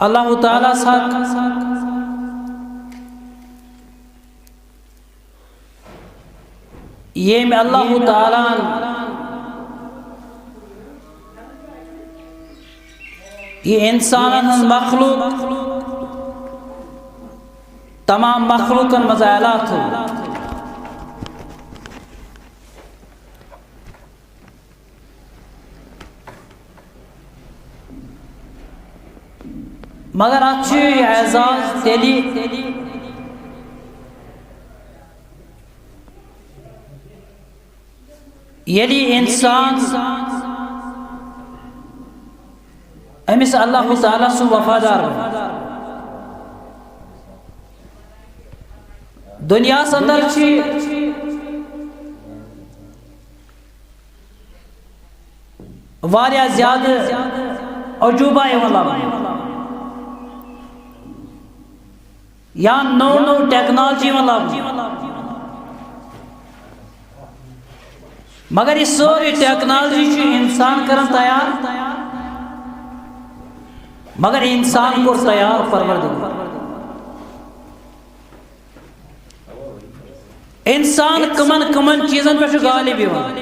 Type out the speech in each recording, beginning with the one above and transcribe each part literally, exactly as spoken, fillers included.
اللہ تعالیٰ ہس حق، ییٚمۍ اللہ تعالیٰ ہن یہِ انسانن ہٕنٛز مخلوق تمام مخلوقن منٛز اعلیٰ تھوٚو۔ مگر اتھ چھُ یہِ اعزاز تیٚلہِ، ییٚلہِ انسان أمِس اللہ تعالیٰ سُنٛد وفادار بنہِ۔ دُنیاہس اندر چھِ واریاہ زیادٕ عجوٗبہ یِوان لبنہٕ، یا نٔو نٔو ٹیکنالوجی یِوان لبنہٕ۔ مگر یہِ سٲرٕے ٹیکنالوجی چھُ انسان کران تیار، مگر انسان کوٚر تیار پروردگار۔ انسان کمن کمن چیزن پہ چھُ غالب یِوان،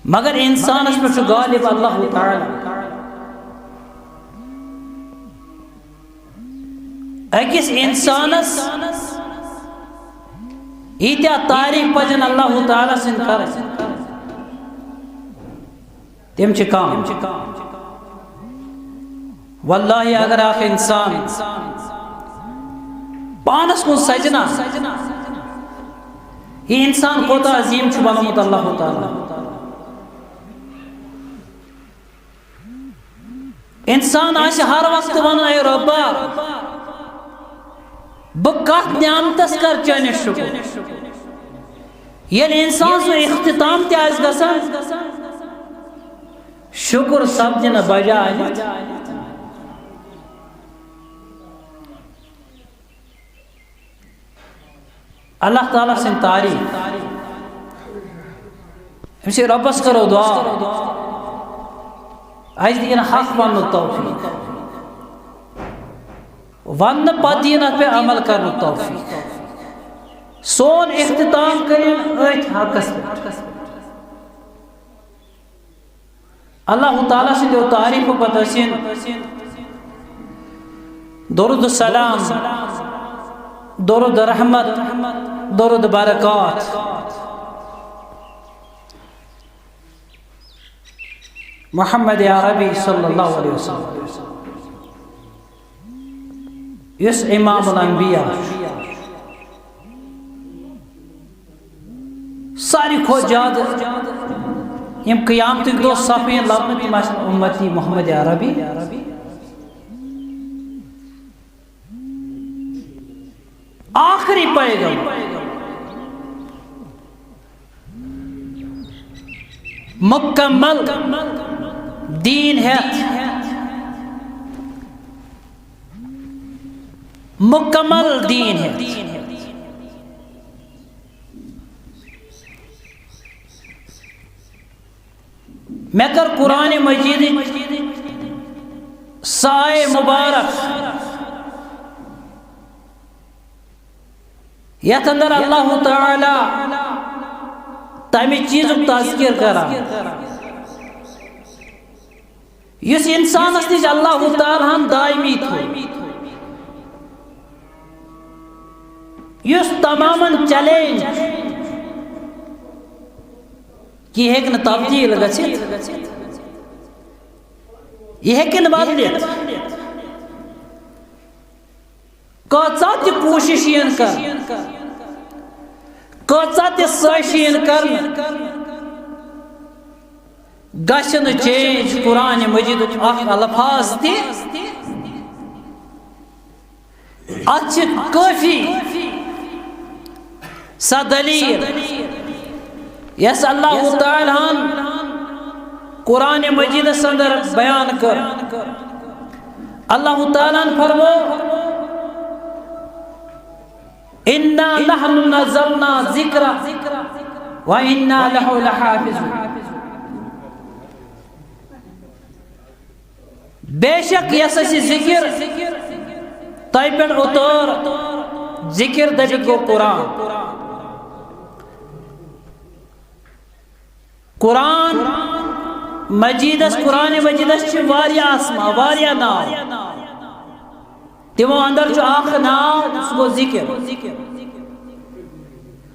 مگر انسانس پہ چھُ غالب اللہ تعالیٰ۔ أکِس انسانس ییٖتیٛاہ تعریف پزن اللہ تعالیٰ سٕنٛدۍ کرٕنۍ، تِم چھِ کم۔ واللہ اگر اکھ انسان پانس کُن سجہِ نا، یہِ انسان کوتاہ عظیم چھُ بنومُت اللہ تعالیٰ۔ انسان آسہِ ہر وقتہٕ ونان، اے رۄبا، بہٕ کتھ نعمتس کرٕ چٲنِس شُکر؟ ییٚلہِ انسان سُنٛد اختتام تہِ آسہِ گژھان، شُکر سپدِ نہٕ بجا اَتہِ۔ اللہ تعالیٰ سٕنٛدۍ تعریٖف۔ أمۍ سٕے رۄبَس کَرو دُعا، اَسہِ دِیِن حق وَننُک توفیٖق، وَننہٕ پَتہٕ دِیِن اَتھ پٮ۪ٹھ عمل کَرنُک توفیٖق۔ سون اختتام کٔرِن أتھۍ حقَس پٮ۪ٹھ۔ اللہ تعالیٰ سٕنٛدیو تعریٖفو پتہٕ ٲسِن درود السلام، درود رحمت، درود برکات محمد عربی صلی اللہ علیہ وسلم، یُس امام الانبیاء چھُ۔ ساروی کھۄتہٕ زیادٕ یِم قیامتٕکۍ دۄہ صفہٕ یِن لبنہٕ، تِم آسن اُمتی محمد عربی۔ آخری پیغمبر، مکمل دین ہیتھ، مکمل دین ہیتھ۔ مےٚ کٔر قرآن مجیدٕچ سۄ آیے مبارک، یتھ اندر اللہ تعالیٰ تمہِ چیزُک تذکر کران، یُس انسانس نِش اللہ تعالیٰ ہن دائمی تھوٚو، یُس تمامن چیلنج کہِ یہِ ہیٚکہِ نہٕ تبدیٖل گٔژھِتھ، یہِ ہیٚکہِ نہٕ بدلِتھ۔ کۭژاہ تہِ کوٗشِش یِن کر، کۭژاہ تہِ سٲزِش یِن کرنہٕ، گژھِ نہٕ چینج قرآن مجیدُک اکھ الفاظ تہِ۔ اتھ چھِ کٲفی سۄ دلیل، یۄس اللہ تعالیٰ ہن قرآن مجیدس اندر بیان کٔر۔ اللہ تعالیٰ ہن فرمو، "انا نحن نزلنا الذکر و انا لہ لحافظون۔" بے شک یس اَسہِ ذکر تۄہہِ پٮ۪ٹھ اوتار، ذکر دٔپِتھ گوٚو قرآن۔ قرآن مجیدس، قرآن مجیدس چھِ واریاہ اسما، واریاہ ناو۔ تِمو اندر چھُ اکھ ناو، سُہ گوٚو ذکر۔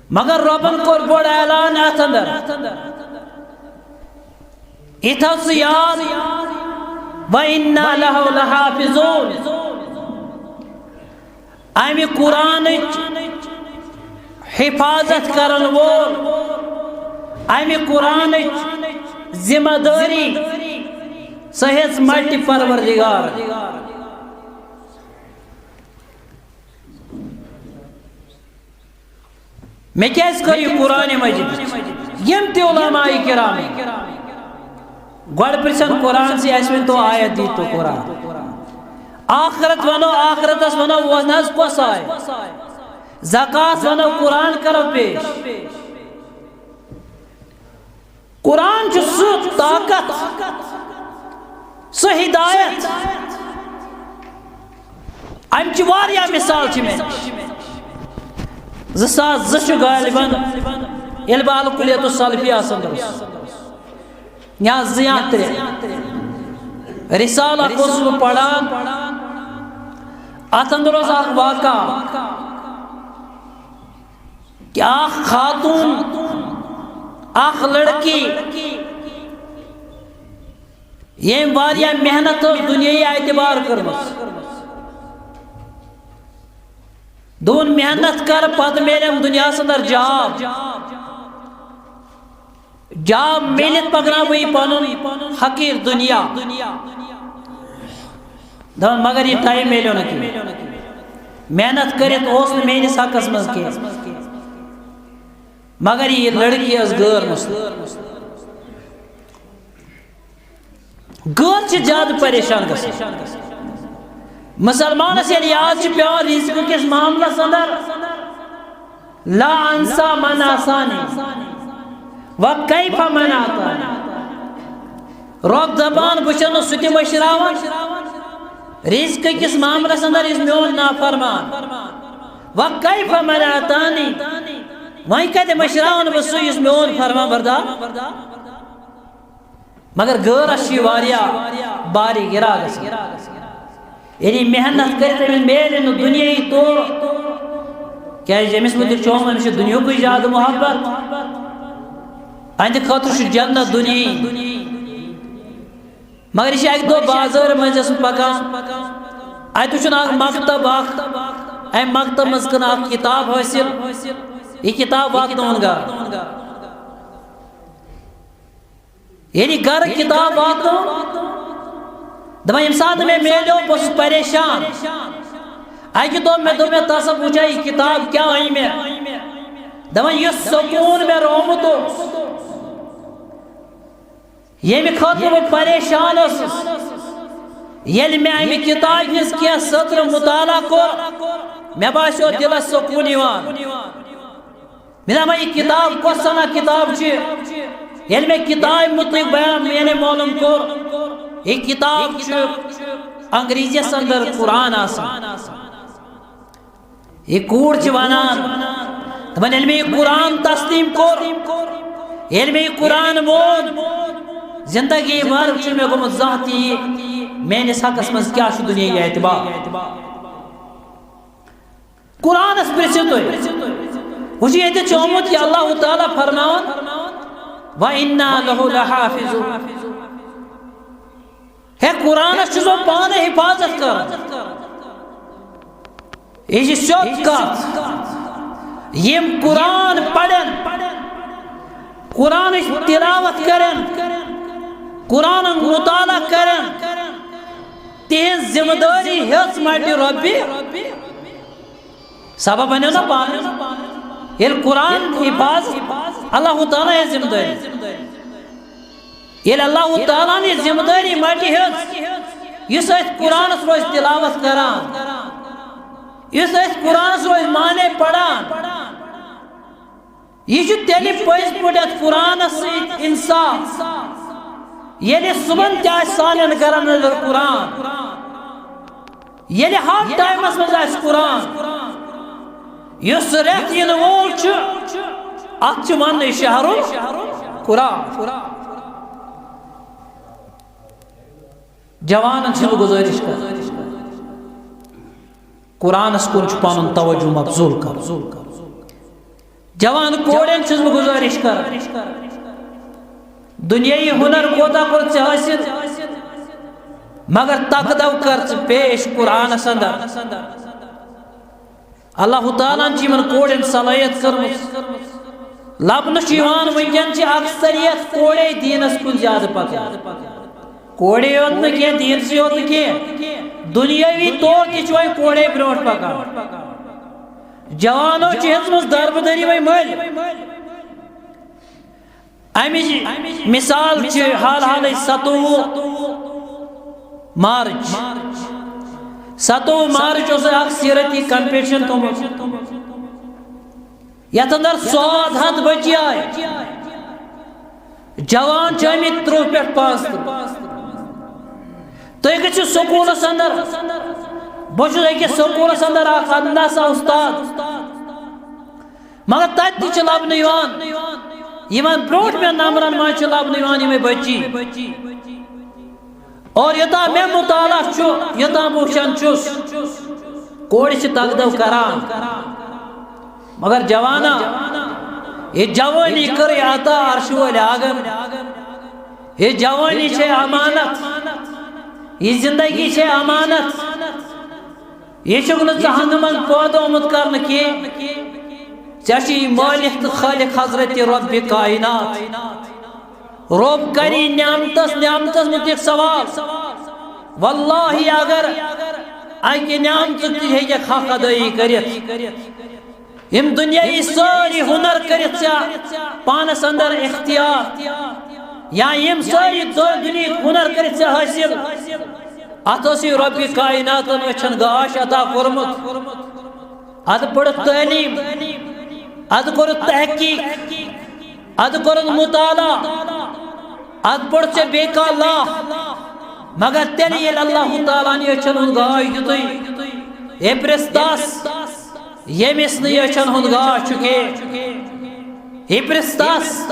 مگر رۄبن کوٚر بوٚڑ اعلان اتھ اندر۔ یہِ تھاو ژٕ یاد، وَإِنَّا لَهُ لَحَافِظُونَ۔ امہِ قرآنٕچ حفاظت کرن وول، امہِ قرآنٕچ ذمہ دٲری، سۄ ہیٚژ مٹہِ پروردگار۔ مےٚ کیٛازِ کٔر یہِ قرآن مجید؟ یِم تہِ علماء کرام گۄڈٕ پرژھن قرآن سٕے، اَسہِ ؤنۍ تو آیت، دی تو قرآن۔ آخرت ونو، آخرتس ونو، وہ نہ حظ کۄس آیت؟ زکات ونو، قرآن کرو پیش۔ قرآن چھُ سُہ طاقت، سُہ ہدایت۔ امہِ چہِ واریاہ مثال چھِ مےٚ نِش۔ زٕ ساس زٕ چھُ غالباً، ییٚلہِ بہٕ الکلیت الصلفی آسان اوسُس، یا زٕ یا ترٛےٚ۔ رسالہٕ اکھ اوسُس بہٕ پران، اتھ اندر اوس اکھ واقعہ۔ کہ اکھ خاتون، اکھ لڑکی، ییٚمۍ واریاہ محنت ٲس دُنیاہی اعتبار کٔرمٕژ۔ دوٚپُن، محنت کر، پتہٕ میلیم دُنیاہس اندر جاب۔ جاب میلِتھ پکناوٕ بہٕ یہِ پنُن حقیٖر دُنیا۔ دپان، مگر یہِ ٹایم میلیو نہٕ کینٛہہ۔ محنت کٔرِتھ اوس نہٕ میٲنِس حقس منٛز کینٛہہ۔ مگر یہِ لڑکی ٲس غٲر مسلم۔ غٲر چھِ زیادٕ پریشان گژھان۔ مسلمانس ییٚلہِ یاد چھِ پٮ۪وان رزقہٕ کِس معاملس اندر، لا انسا من آسانی و کیف من آتانی۔ رۄب دپان، بہٕ چھُس نہٕ سُہ تہِ مٔشراوان رزقہٕ کِس معاملس اندر یُس میون نافرمان۔ و کیف من آتانی، وۄنۍ کتہِ مٔشراون بہٕ سُہ یُس میون فرما بردار؟ مگر غٲرس چھِ یہِ واریاہ باری گرا گژھان۔ یعنی محنت کٔرِتھ أمِس میلہِ نہٕ دُنیاہی طور، کیازِ أمِس مُتعلِق چھُ آمُت، أمِس چھُ دُنیاہُکُے زیادٕ محبت۔ أہنٛدِ خٲطرٕ چھُ جنت دُنیاہی۔ مگر یہِ چھُ اکہِ دۄہ بازار مٔنٛزۍ پکان، اتہِ وُچھُن اکھ مکتب اکھ، امہِ مکتب منٛز کٕنہٕ اکھ کتاب حٲصِل، یہِ کتاب واتناوُن گرٕ۔ ییٚلہِ گرٕ کتاب واتنٲو، دپان، ییٚمہِ ساتہٕ مےٚ میلیو، بہٕ اوسُس پریشان۔ اکہِ دۄہ مےٚ دوٚپ، مےٚ تس، وٕچھا یہِ کتاب کیٛاہ أنۍ مےٚ؟ دپان، یُس سکوٗن مےٚ رومُت اوس، ییٚمہِ خٲطرٕ بہٕ پریشان اوسُس، ییٚلہِ مےٚ امہِ کتابہِ ہٕنٛز کینٛہہ سطرٕ مطالعہ کوٚر، مےٚ باسیو دِلس سکوٗن یِوان۔ مےٚ دپان، یہِ کتاب کۄس سنا کتاب چھِ؟ ییٚلہِ مےٚ کتابہِ مُتعلق بیان، یعنی معلوم کوٚر، یہِ کتاب چھِ انگریزیس اندر قرآن آسان۔ یہِ کوٗر چھِ ونان، دپان، ییٚلہِ مےٚ یہِ قرآن تسلیم کوٚر، ییٚلہِ مےٚ یہِ قرآن مون، زندگی بھر چھُنہٕ مےٚ گوٚمُت زانٛہہ تہِ یہِ میٲنِس حقس منٛز کیٛاہ چھُ دُنیاہی اعتبار۔ قرآنس پرژھِو تُہۍ۔ وۄنۍ چھُ ییٚتہِ چھُ آمُت یہِ اللہ تعالیٰ فرماوان، وَإِنَّا لَهُ لَحَافِظُونَ۔ ہے، قرآنس چھُس بہٕ پانہٕ حفاظت کران۔ یہِ چھِ سیوٚد کتھ۔ یِم قرآن پرن، قرآنٕچ تلاوت کرن، قرآنُک مطالعہ کرن، تِہنٛز ذمہ دٲری ہیٚژ مٹہِ رۄبہِ۔ سبب بنیو نا پانہٕ۔ ییٚلہِ قرآن حفاظ، اللہ تعالیٰ ہٕنٛز ذمہٕ دٲری۔ ییٚلہِ اللہ تعالیٰ ہن یہِ ذمہٕ دٲری مٹہِ ہیٚژ، یُس أتھۍ قرآنس روزِ تلاوت کران، یُس أتھۍ قرآنس روزِ معنی پران، یہِ چھُ تیٚلہِ پٔزۍ پٲٹھۍ اَتھ قرآنَس سۭتۍ اِنصاف۔ ییٚلہِ صُبحن تہِ آسہِ سانٮ۪ن گرن اندر قرآن، ییٚلہِ ہر ٹایمس منٛز آسہِ قرآن، یُس رٮ۪تھ یِنہٕ وول چھُ، اتھ چھِ وننہٕ شہر القرآن۔ جوانن چھِ بہٕ گُزٲرِش کران، قرآنس کُن چھُ پنُن توجہ مبذول کرُن۔ جوان کورٮ۪ن چھُس بہٕ گُزٲرِش کران، دُنیٲیی ہُنر کوتاہ کوٚر ژےٚ حٲصِل، مگر تقدو کر ژٕ پیش قرآنس اندر۔ اللہ تعالیٰ ہن چھِ یِمن کورٮ۪ن صلٲحیت کٔرمٕژ۔ لبنہٕ چھُ یِوان، وٕنکٮ۪ن چھِ اکثریت کورے دیٖنس کُن زیادٕ پکان۔ کورے یوت نہٕ کینٛہہ، دیٖنسٕے یوت نہٕ کینٛہہ، دُنیٲوی طور تہِ چھِ وۄنۍ کورے برونٛٹھ پکان۔ جوانو چھِ ہیٚژمٕژ دربٕدٔری وۄنۍ مٔلۍ۔ امِچ مثال چھِ حال حالٕچ ستووُہ مارچ۔ ستووُہ مارچ اوس اکھ سیرتی کمپٹیشن تھوٚومُت، یتھ اندر سواد ہتھ بچی آیہِ۔ جوان چھِ آمٕتۍ ترٕٛہ پٮ۪ٹھ پانٛژھ ترٕٛہ۔ تُہۍ گٔژھِو سکوٗلس اندر، بہٕ چھُس أکِس سکوٗلس اندر اکھ انداسا استاد، مگر تتہِ تہِ چھِ لبنہٕ یِوان، یِمن برونٛٹھ مٮ۪ن نمبرن منٛز چھِ لبنہٕ یِوان یِمے بچی۔ اور یوٚتام مےٚ مطالعہ چھُ، یوٚتام بہٕ وٕچھان چھُس، کورِ چھِ تقدو کران۔ مگر جوانا، یہِ جوٲنی کٔرٕے عطا عرشہِ وٲلۍ آگن۔ یہِ جوٲنی چھے امانت، یہِ زندگی چھے امانت۔ یہِ چھُکھ نہٕ ژٕ ہنٛگہٕ منٛز پٲدٕ آمُت کرنہٕ کینٛہہ۔ ژےٚ چھُے مٲلِک تہٕ خٲلِق حضرت رۄبِ کائنات۔ رۄب کری نعمتس، نعمتس مُتعلق سوال۔ واللہ اگر اکہِ نعمتُک تہِ ہیٚکہِ حق ادٲیی کٔرِتھ، یِم دُنیاہی سٲری ہُنر کٔرِتھ ژےٚ پانس اندر اختیار، یا یِم سٲری دُ-، دُنیہٕکۍ ہُنر کٔرِتھ ژےٚ حٲصِل، اتھ اوسُے رۄبِ کائناتن أچھن گاش عطا کوٚرمُت۔ ادٕ پٔرٕتھ تعلیٖم، ادٕ کوٚرُتھ تحقیٖق، ادٕ کوٚرُتھ مطالعہ، ادٕ پوٚر ژےٚ بیٚیہِ کانٛہہ لاکھ، مگر تیٚلہِ ییٚلہِ اللہ تعالیٰ ہن یہِ أچھن ہُنٛد گاش دیُتُے، ہے پرٛژھ تس، ییٚمِس نہٕ یہِ أچھن ہُنٛد گاش چھُ کینٛہہ، ہے پرٛژھ تس،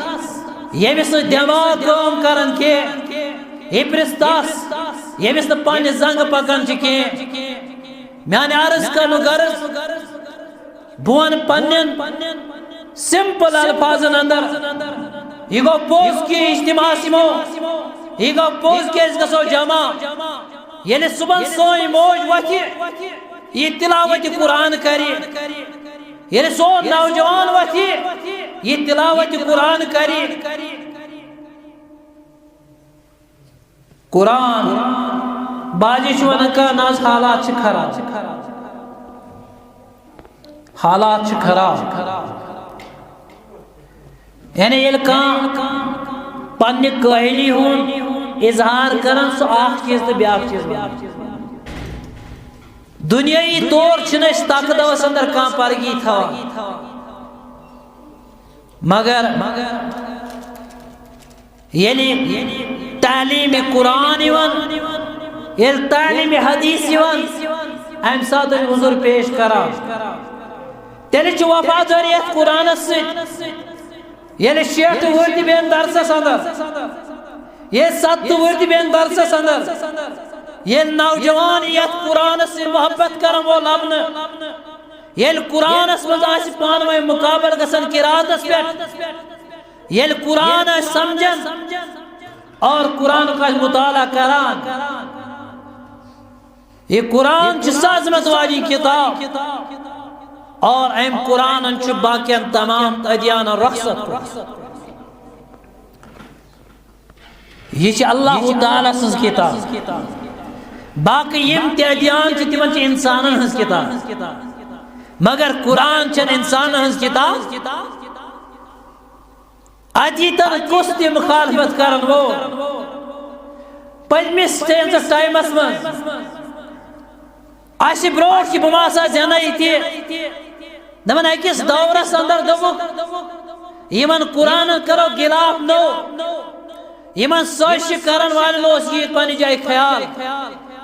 ییٚمِس نہٕ دٮ۪ماغ کٲم کران کینٛہہ، ہے پرٛژھ تس، ییٚمِس نہٕ پننہِ زنٛگہٕ پکان چھِ کینٛہہ۔ میانہِ عرض کرنُک غرض، بہٕ ونہٕ پننٮ۪ن سمپل الفاظن اندر، یہِ گوٚو پوٚز کہِ اجتماعس یِمو، یہِ گوٚو پوٚز کہِ أسۍ گژھو جمع۔ ییٚلہِ صبحن سٲنۍ موج وۄتھِ، یہِ تلاوت قرآن کرِ، ییٚلہِ سون نوجوان وۄتھِ، یہِ تلاوت قرآن کرِ۔ قرآن باجی چھِ ونان، کانٛہہ نہ حظ، حالات چھِ خراب، حالات چھِ خراب۔ یعنی ییٚلہِ کانٛہہ پننہِ کٲہلی ہُنٛد اظہار کران، سُہ اکھ چیٖز تہٕ بیٛاکھ چیٖز ونان۔ دُنیٲیی طور چھِنہٕ أسۍ تقدوس اندر کانٛہہ پرگی تھاوان، مگر ییٚلہِ تعلیٖمِ قرآن یِوان، ییٚلہِ تعلیٖمِ حدیث یِوان، اَمہِ ساتہٕ چھِ عذر پیش کران۔ تیٚلہِ چھِ وفادٲری یَتھ قرآنَس سۭتۍ۔ ییٚلہِ شیٹھ وُہٕرۍ تہِ بیٚہن درسَس اندر، ییٚلہِ ستھ وُہٕرۍ تہِ بیٚہن درسَس اندر، ییٚلہِ نوجوان یَتھ قرآنَس سۭتۍ محبت کرن وول لبنہٕ، ییٚلہِ قرآنس منٛز آسہِ پانہٕ ؤنۍ مقابلہٕ گژھان قراتس پٮ۪ٹھ، ییٚلہِ قرآن آسہِ سمجھان اور قرآنُک آسہِ مطالعہ کران، یہِ قرآن چھِ سزمت واجی کتاب اور امہِ قرآنن چھُ باقین تمام ادیانن رخصت کوٚرمُت۔ یہِ چھِ اللہ تعالیٰ سٕنٛز کِتاب۔ باقٕے یِم تہِ ادیان چھِ، تِمن چھِ اِنسانن ہٕنٛز کِتاب، مگر قرآن چھَنہٕ اِنسانن ہٕنٛز کِتاب۔ اَتہِ ییٖتن کُس تہِ مُخالفت کرن وول۔ پٔتمِس ٹینسس ٹایمس منٛز اَسہِ برونٛٹھ کہِ بہٕ ما آسہٕ ہا زینان ییٚتہِ۔ دَپان أکِس دورس اندر دوٚپُکھ، یِمن قرآنن کرو غلاف نو، یِمن سٲزشہِ کرن والٮ۪ن اوس یہِ پننہِ جایہِ خیال،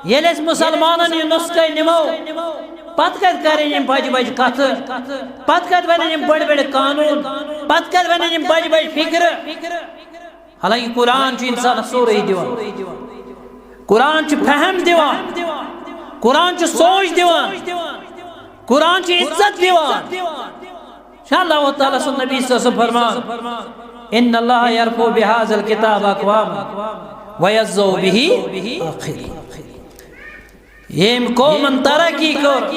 ییٚلہِ أسۍ مُسلمانن یہِ نُسخے نِمو، پتہٕ کتہِ کرن یِم بجہِ بجہِ کتھٕ؟ پتہٕ کتہِ ونن یِم بٔڑۍ بٔڑۍ قانوٗن؟ پتہٕ کتہِ ونن یِم بجہِ بجہِ فکرٕ؟ حالانکہ قرآن چھُ انسانس سورُے دِوان۔ قرآن چھُ فہم دِوان، قرآن چھُ سونچ دِوان، قرآن چھُ عزت دِوان۔ چھا اللہ تعالیٰ سُنٛد نبی صلی اللہ علیہ وسلم فرمان، "ان اللہ یرفع بهذا الکتاب اقواما ویضع به آخرین"۔ ییٚمۍ قومن ترقی کٔر،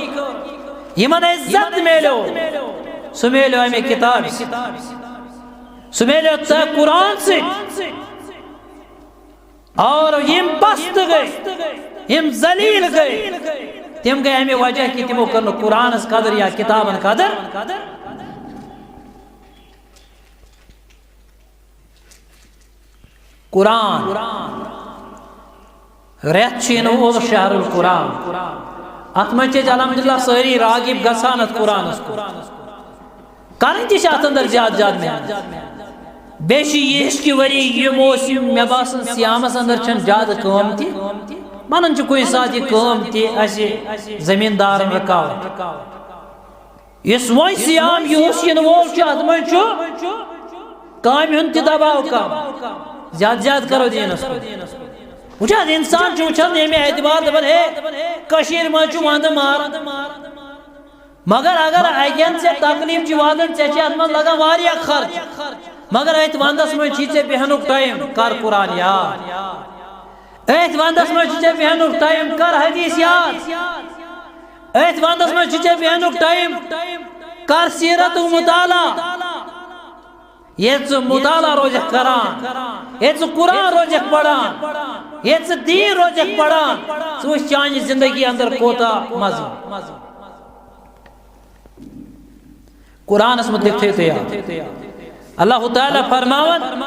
یِمن عزت میلیو، سُہ میلیو امہِ کتابہِ سۭتۍ، سُہ میلیو تۄہہِ قرآن سۭتۍ۔ اور یِم پست گٔے، یِم ذلیل گٔے، تِم گٔے امہِ وجہ کہِ تِمو کٔر نہٕ قرآنس قدر یا کتابن قدر۔ قرآن۔ رٮ۪تھ چھُ یِنہٕ وول شہر القرآن۔ اتھ منٛز چھِ أسۍ الحمدللہ سٲری راغب گژھان اتھ قرآنس کُن۔ کرٕنۍ تہِ چھِ اتھ اندر زیادٕ زیادٕ محنت۔ بیٚیہِ چھِ یہِ ہِش کہِ ؤری یِم اوس یِم مےٚ باسان صیامس اندر چھَنہٕ زیادٕ کٲم تہِ۔ بنان چھِ کُنہِ ساتہٕ یہِ کٲم تہِ اسہِ زمیٖندارن رُکاوٕنۍ۔ یُس وۄنۍ صیام یُس یِنہٕ وول چھُ، اتھ منٛز چھُ کامہِ ہُنٛد تہِ دباو کم۔ زیادٕ زیادٕ کرو دیٖنس کُن۔ وٕچھ حظ، انسان چھُ وٕچھان ییٚمہِ اعتبار دپان، ہے، کٔشیٖرِ منٛز چھُ ونٛدٕ ماران۔ مگر اگر اگین ژےٚ تکلیف چھِ واتان، ژےٚ چھِ اتھ منٛز لگان واریاہ خرچ۔ مگر أتھۍ ونٛدس منٛز چھی ژےٚ بیہنُک ٹایم، کر قرآن یاد۔ أتھۍ ونٛدس منٛز چھُ ژےٚ بیہنُک ٹایم، کر حدیث یاد۔ أتھۍ ونٛدس منٛز چھُ ژےٚ بیہنُک ٹایم، کر سیرت و مطالعہ۔ ییٚلہِ ژٕ مطالعہ روزکھ کران، ییٚلہِ ژٕ قرآن روزکھ پران، ییٚلہِ ژٕ دیٖن روزکھ پران، ژٕ وٕچھ چانہِ زندگی اندر کوتاہ مزٕ۔ قرآنس متعلق تھٲیِو تُہۍ یاد۔ اللہ تعالیٰ فرماوان،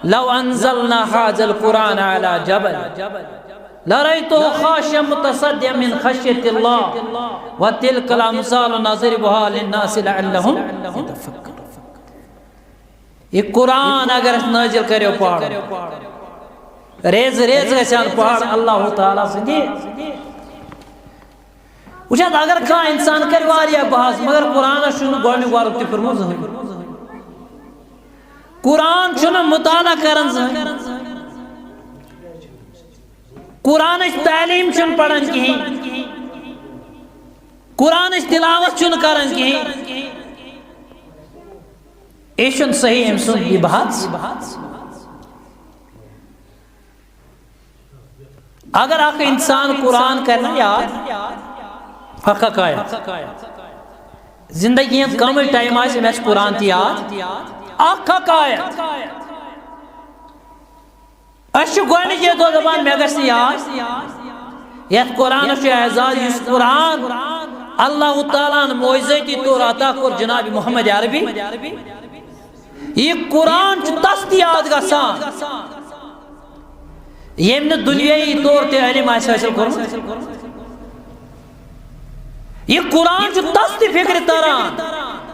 "لو انزلنا هذا القرآن على جبل لرأيته خاشعا متصدعا من خشية الله وتلك الأمثال نضربها للناس لعلهم يتفكرون۔" یہِ قرآن اگر اَسہِ نٲزِل کَریو پَرُن، ریزٕ ریزٕ گژھِ ہن پَرُن اللہ تعالیٰ سٕنٛدِ۔ وٕچھ حظ، اگر کانٛہہ اِنسان کَرِ واریاہ بحث، مگر قرآنَس چھُنہٕ گۄڈٕنیُک وَرُق تہِ پھیوٚرمُت زٕہٕنۍ۔ قرآن چھُنہٕ مُطالعہ کَران زٕہٕنۍ۔ قرآنٕچ تعلیٖم چھُنہٕ پَران کِہیٖنۍ۔ قرآنٕچ تلاوت چھُنہٕ کَران کِہیٖنۍ۔ یہِ چھُنہٕ صحیح أمۍ سُنٛد یہِ بحث۔ اگر اکھ انسان قرآن کرِ نا یاد، اکھ اکھ آیت، زندگی ہٕنٛز کمٕے ٹایم آسہِ، مےٚ چھُ قرآن تہِ یاد، اکھ اکھ آیت۔ أسۍ چھِ گۄڈٕنِچے دۄہ دَپان، مےٚ گژھِ نہٕ یاد۔ یَتھ قرآنَس چھُ اعزاز، یُس قرآن اللہ تعالیٰ ہَن معجزٲتی طور عطا کوٚر جناب محمد عربی۔ یہِ قرآن چھُ تَس تہِ یاد گژھان، ییٚمۍ نہٕ دُنیٲیی طور تہِ علم آسہِ حٲصِل کوٚرمُت۔ یہِ قرآن چھُ تَس تہِ فِکرِ تَران،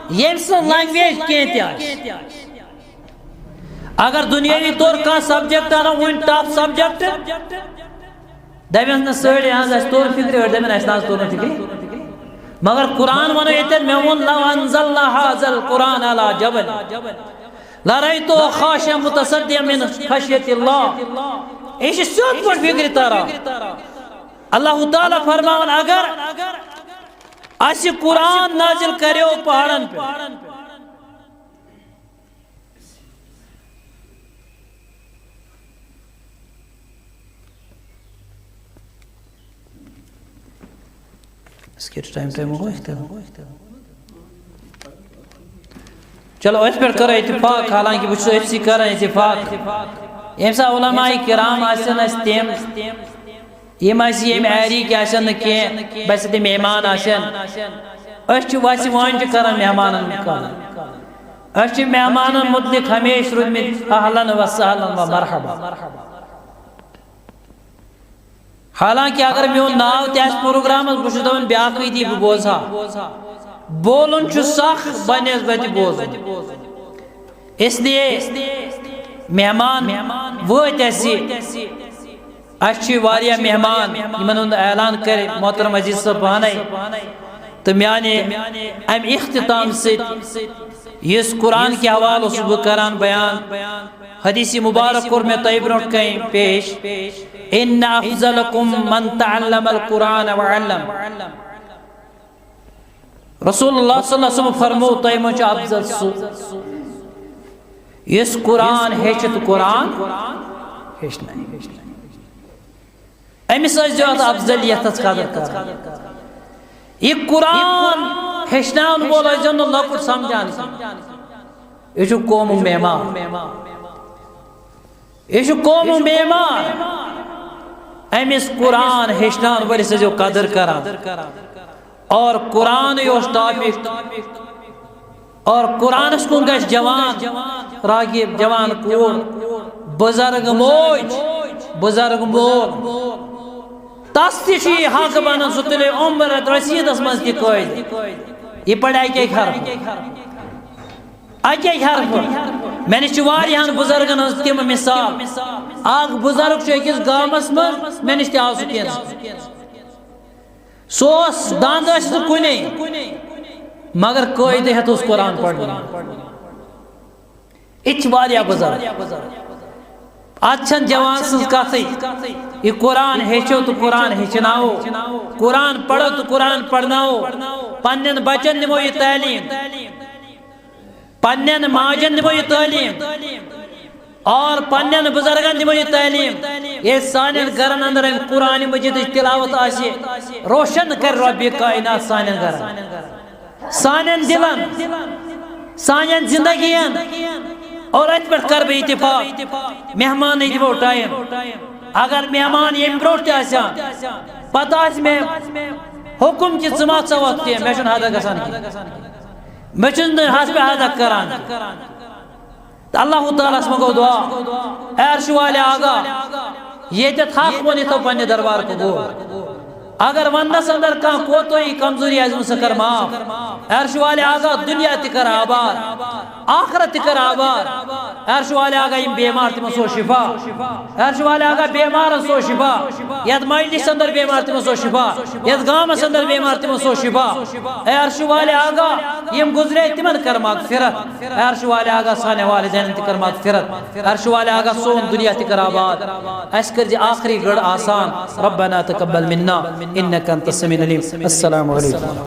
ییٚمۍ سٕنٛز لنگویج کینٛہہ تہِ آسہِ۔ اگر دُنیٲوی طور کانٛہہ سبجیکٹ اَنو وٕنۍ ٹف سبجیکٹ، دَپٮ۪س نہٕ سٲری، حظ اَسہِ توٚر فِکرِ، أڑۍ دَپن اَسہِ نہ حظ توٚر نہٕ فِکرِ۔ مگر قرآن وَنو ییٚتٮ۪ن، مےٚ ووٚن، "لو انزلنا هذا القرآن على جبل لرأيته خاشعا متصدعا من خشية الله۔" یہِ چھِ سیوٚد پٲٹھۍ فِکرِ تَران۔ اللہ تعالیٰ فرماوان، اگر اَسہِ قرآن نازل کَریو پہاڑن پٮ۪ٹھ، اس کے ٹائم پہ مگو اختلاف۔ چلو، أتھۍ پٮ۪ٹھ کرو اتفاق، حالانکہ بہٕ چھُس أتھۍ سۭتۍ کران اتفاق۔ ییٚمہِ ساتہٕ علماء کرام آسن اَسہِ تِم، یِم اَسہِ ییٚمہِ ایریِکۍ آسن نہٕ کینٛہہ، بس تِم مہمان آسن، أسۍ چھِ وَسہِ وٲنٛجہِ کران مہمانن مُقابلہٕ۔ أسۍ چھِ مہمانن مُتعلق ہمیشہِ روٗدمٕتۍ اہلن و سہلن و مرحبا۔ حالانکہ اگر میون ناو تہِ آسہِ پروگرامس، بہٕ چھُس دپان بیاکھٕے دی بہٕ بوزٕ ہا۔ بولُن چھُ سخ بنسبتِ بوزُن۔ اس لیے مہمان وٲتۍ اَسہِ۔ اَسہِ چھِ واریاہ مہمان، یِمن ہُنٛد اعلان کرِ محترم عزیز صٲب پانے۔ تہٕ میانہِ اَمہِ اختتام سۭتۍ یُس قرآن کہِ حوالہٕ اوسُس بہٕ کران بیان، حدیث مبارک کوٚر مےٚ تۄہہِ برونٛٹھ کنہِ پیش، "ان افضلکم من تعلم القرآن وعلم۔" رسول اللہ صلی اللہ علیہ وسلم فرمو، تۄہہِ منٛز چھُ افضل سُہ یُس قرآن ہیٚچھِ تہٕ قرآن ہیٚچھنایہِ۔ أمِس ٲسۍ زیادٕ افضلیتس قدر کران۔ یہِ قرآن ہیٚچھناون وول ٲسۍ زیو نہٕ لۄکُٹ سمجھان کینٛہہ۔ یہِ چھُ قومُک معمار۔ یہِ چھُ قومُک معمار۔ أمِس قرآن ہیٚچھناون وٲلِس ٲسۍ زیو قدر کران۔ اور قرآن یہِ اوس ٹاپک۔ اور قرآنس کُن گژھِ جوان راغب، جوان کوٗر، بُزرگ موج، بُزرگ مول۔ تس تہِ چھُ یہِ حق بنان، سُہ تُلہِ عمر رسیدس منٛز تہِ قٲیدٕ۔ یہِ پرِ اکہِ اکہِ حرفہٕ۔ اکہِ اکہِ حرفہٕ۔ مےٚ نِش چھِ واریاہن بُزرگن ہٕنٛز تِم مثال۔ اکھ بُزرگ چھُ أکِس گامس منٛز، مےٚ نِش تہِ آو سُہ کینٛہہ۔ سُہ اوس، دَنٛد ٲسِس نہٕ کُنے، مگر قٲیدٕ ہٮ۪تھ اوس قرآن پرناوان۔ یہِ تہِ چھِ واریاہ بُزرگ۔ اتھ چھنہٕ جوان سٕنٛز کتھٕے۔ یہِ قرآن ہیٚچھو تہٕ قرآن ہیٚچھناوو، قرآن پرو تہٕ قرآن پرناوو۔ پننٮ۪ن بچن دِمو یہِ تعلیٖم، پننٮ۪ن ماجن دِمو یہِ تعلیٖم، اور پننٮ۪ن بُزرگن دِمو یہِ تعلیٖم۔ ییٚلہِ سانٮ۪ن گرن اندر امہِ قرآن مجیدٕچ تلاوت آسہِ، روشن کرِ رۄبِ کائنات سانٮ۪ن گرن، سانٮ۪ن دِلن، سانٮ۪ن زندگین۔ اور اتھ پٮ۪ٹھ کرٕ بہٕ اتفاق، مہمانٕے دِمو ٹایم۔ اگر مہمان ییٚمہِ برونٛٹھ تہِ آسہِ ہا، پتہٕ آسہِ مےٚ حکم کہِ ژٕ ما ژَوَکھ کینٛہہ، مےٚ چھُنہٕ حدہ گژھان کینٛہہ۔ مےٚ چھُنہٕ ہتھ پٮ۪ٹھ حدہ کران۔ تہٕ اللہ تعالیٰ ہس منٛگو دعا، اے عرش والے آقا، ییٚتٮ۪تھ حق ووٚن یِتھو پننہِ دربار قبول۔ اگر وننس اندر کانٛہہ کوتاہی کمزوری آسہِ، سۄ کر معاف۔ اے عرش والے آقا، دنیا تہِ کر آباد، آخرت تہِ کر آباد۔ اے عرش والے آقا، یِم بیمار تِمن سوز شفا۔ اے عرش والے آقا، بیمارن سوز شفا۔ یتھ مجلس اندر بیمار تِمن سوز شفا۔ یتھ گامس اندر بیمار تِمن سوز شفا۔ اے عرش والے آقا، یِم گُزرے تِمن کر مغفرت۔ اے عرش والے آقا، سانہِ والدینن تہِ کر مغفرت۔ اے عرش والے آقا، سون دنیا تہِ کر آباد۔ اسہِ کٔرۍ زِ آخری گٔڑ آسان۔ ربنا تقبل منا انک انت السمیع العلیم۔ السلام علیکم۔